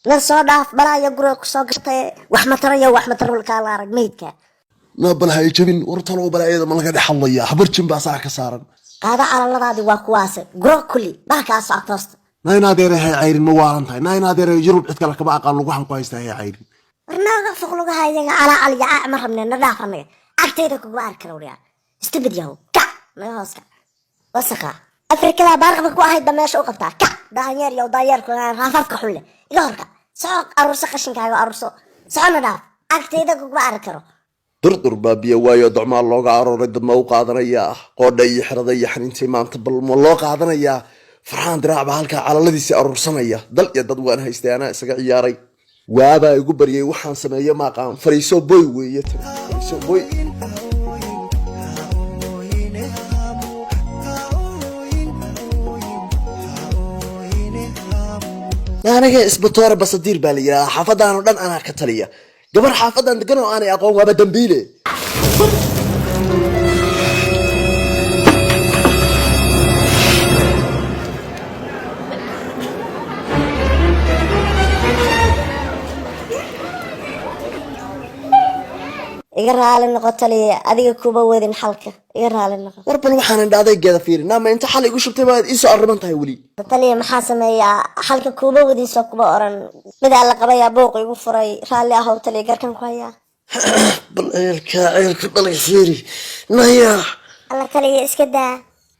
Na soo dhaaf, balaayo guriga kusoo gashtay. Wax ma tarayo, wax ma taro kaa la arag meydka. Na bal hay jabin. War talow balaayada ma laga dhex hadlayaa? Habar jin baa saa ka saaran. Qaado calaladaadii, waa kuwaase guro kulli bahalkaasoo agtoosta. Na in adeeray hay cayrin, ma waalan tahay? Na in adeeray, Yurub cid kale kama aqaan, lugahan ku haystaa, hay cayrin. War naaga foq lugaha iyaga, calaacal iyo caac ma rabne. Na dhaaf, annaga agtayda kuguma arki karo. Waryaa, stupid yahow, kac naga hoos kac. Wasaqa Afrikada baarqaba ku ahayd ba meesha u qabtaa. Kac daanyeer yow, daanyeerku raafafka xun leh, iga horka soco, aruurso qashinkaaga, aruurso, socona, dhaaf, agtayda kuguma arki karo. Durdur baa biyo waayo docmaal looga arooray. Dad ma u qaadanayaa qoodha iyo xerada iyo xaniintay maanta? Bal ma loo qaadanayaa? Farxaan Diraac baa halkaa calaladiisii aruursanaya. Dal iyo dad waan haystay, anaa isaga ciyaaray. Waabaa igu baryay, waxaan sameeyo maaqaan. Fariiso boy weeye tani, fariiso boy. Aniga Isbatoore Basadiir baa la yidhahdaa. Xaafadaan oo dhan anaa ka taliya. Gabar xaafadan degan oo aanay aqoon waaba dambiile. Iga raali noqo taliya, adiga kuma wadin xalka, iga raali noqo. War bal waxaan indha adaygeeda fiiri. Naama inta xal igu shubtay baad iisoo arriman tahay weli. Taliya, maxaa sameeyaa? Xalka kuma wadin soo kuma oran. Midaa la qabayaa buuq igu furay. Raalli ahow taliya, garkan ku hayaa. Bal ceelka ceelka dhalay fiiri, naya. Alla taliya, iska daa.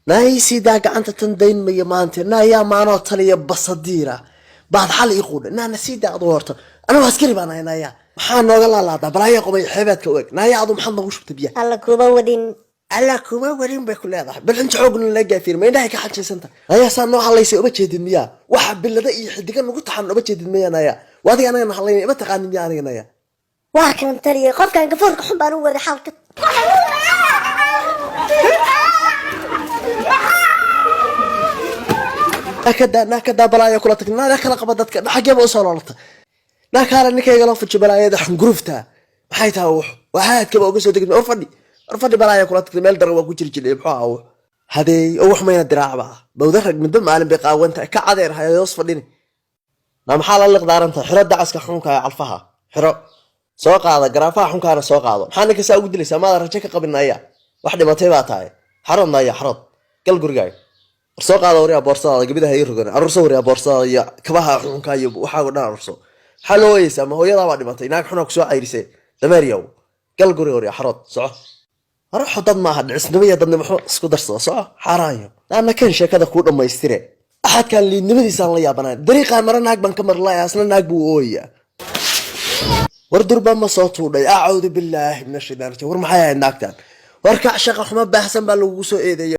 Naayisiidaa gacanta tan daynmaya maanta. Nayaa, maanoo taliya Basadiira baad xal ii quudha? Naana sii daa aduu. Horta anigu askari baan ahay. Naya, maxaa nooga laalaadaa balaaya qobay xeebeedka u eg? Naya, adu maxaad noogu shubtay biyaha? Alla kuma wadin. Alla kuma warin bay ku leedahay. Bal inta xoogna la gaafiir, ma indhahay ka xajiysanta? Naya, saa noo hadlaysay uma jeedid miyaa? Waxa bilada iyo xidiga nagu taxan uma jeedid miyaa? Naya, waa adiga anaga na hadlaynay, ima taqaanin miyaa aniga? Naya. Waa kan taliya, qofkan gafuurka xun baan u waday xalka. Naakadaa, naakadaa, balaaya kula tag. Naa kala qaba dadka, xaggeeba usoo loolata? Naa kaala ninkayga loo fuji balaayada xungurufta. Maxay tahay wux? Waxaadkaba uga soo degid. War fadhi, war fadhi, balaaya kula tagtay. Meel daran waa ku jiri jiray. Muxuu ahaa wux? Hadeey oo wax mayna diraacba bawda rag midba maalin bay qaawan tahay. Ka cadeer hay hoos fadhini. Naa maxaa la liqdaarantahay? Xiro dacaska xunka ee calfaha xiro, soo qaada garaafaha xunkaana soo qaado. Maxaa ninka saa ugu dilaysaa? Maada rajo ka qabin? Naya, wax dhimatay baa tahay. Xarood naya, xarood, gal gurigaaga. War soo qaada waryaa boorsadaada, gabidaha ii rogan aruurso. Waryaa, boorsadaada iyo kabaha xunka iyo waxaago dhan aruurso. Maxaa loo wayeysaa? Ma hooyadaa baa dhimatay? Naag xunaa kusoo cayrisay. Dameeryaw, gal guriga. Waryaa, xarood, soco. Haraxo dad maaha, dhicisnimo iyo dadnimo xun isku darsada. Soco xaaraanyo. Naana kan sheekada kuu dhammaystire. Axadkaan liidnimadiisaan la yaabanaa. Dariiqaan mara naag baan ka marlaya, asna naag buu ooyayaa. War durba ma soo tuudhay? Acuudu billaahi min ashaytaan rajiim. War maxay ahayd naagtan? War kac, shaqa xumo baahsan baa lagugu soo eedeeyay.